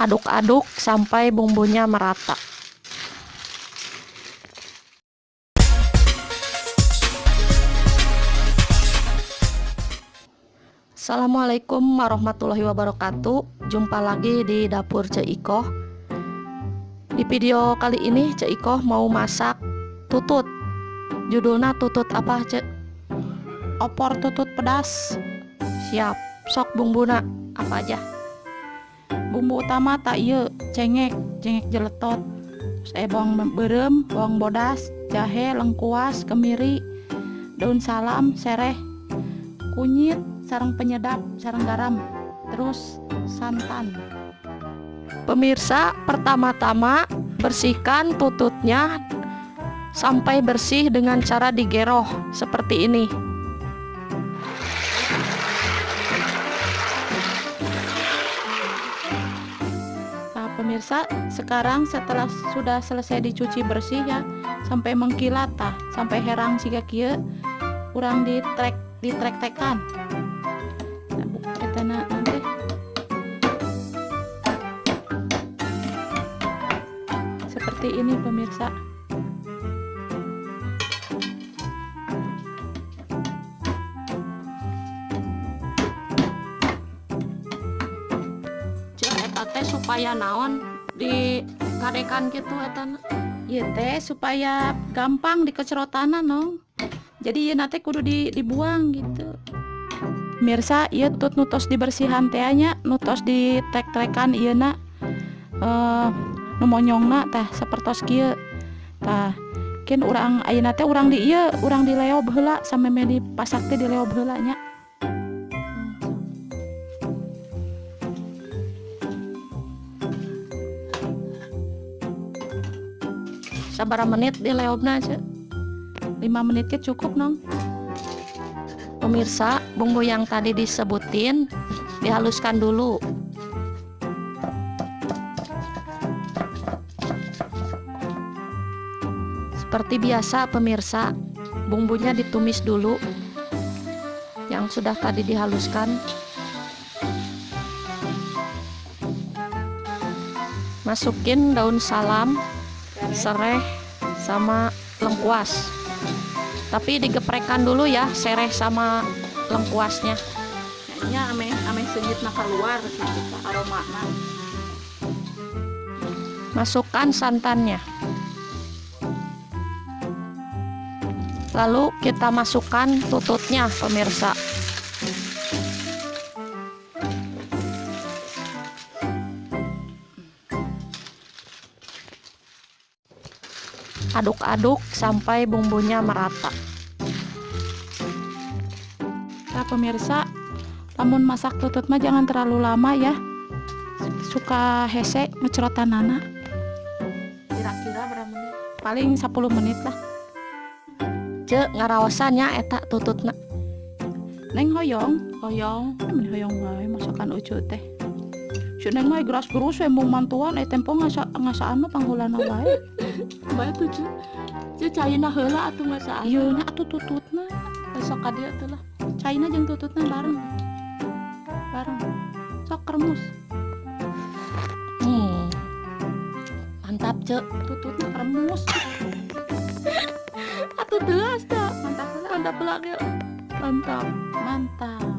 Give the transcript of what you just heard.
Aduk-aduk sampai bumbunya merata. Assalamualaikum warahmatullahi wabarakatuh. Jumpa lagi di dapur Ceu Ikoh. Di video kali ini Ceu Ikoh mau masak tutut. Judulnya tutut apa, Ceu? Opor tutut pedas. Siap. Sok bumbuna apa aja? Bumbu utama tak ieu, cengek, cengek jeletot. Terus bawang beureum, bawang bodas, jahe, lengkuas, kemiri, daun salam, sereh, kunyit, sareng penyedap, sareng garam, terus santan. Pemirsa, pertama-tama bersihkan tututnya sampai bersih dengan cara digeroh seperti ini. Nah, pemirsa, sekarang setelah sudah selesai dicuci bersih ya, sampai mengkilat tah, sampai herang siga kieu, urang ditrek ditrek-trekan. Nah, eta nanti seperti ini pemirsa. Ceu, eta teh supaya naon di kadekan gitu eta? Ieu teh supaya gampang dikecerotanan, Nong. Jadi ieu teh kudu dibuang gitu. Pemirsa, ieu tut nu tos dibersihan teh nya, nu tos ditrek-trekan ieu na nu monyongna tah sapertos kieu. Tah, kin urang ayeuna teh urang di ieu, urang dileob heula samemeh dipasak teh dileob heula nya. Sabaraha menit dileobna, Ceu? 5 menit ke cukup, Nong. Pemirsa, bumbu yang tadi disebutin dihaluskan dulu. Seperti biasa pemirsa, bumbunya ditumis dulu yang sudah tadi dihaluskan. Masukin daun salam, sereh, sama lengkuas. Tapi digeprekan dulu ya sereh sama lengkuasnya. Nya ameh ameh seungitna keluar gitu aromana. Masukkan santannya. Lalu kita masukkan tututnya pemirsa. Aduk-aduk sampai bumbunya merata. Nah pemirsa, lamun masak tutut mah jangan terlalu lama ya, suka hese ngecerotanana. Kira-kira berapa menit? Paling 10 menit lah. Ceu, ngaraosan nya eta tututna. Neng hoyong, hoyong. Emang hoyong wae masakan Ucu teh. Si Neng mah geras-gerus we embung mantuan tempo ngasaan mah pangulana wae. Bae tuh, Ceu. Ceu caina heula atuh ngasaan. Ieu na atuh tututna. Besok ka dieu atuh lah. Caina jeung tututna bareng. Bareng. Sok kremus. Mantap, Ceu. Tututna kremus. Atuh teuas da. Mantap heula. Mantap heula ge. Mantap. Mantap.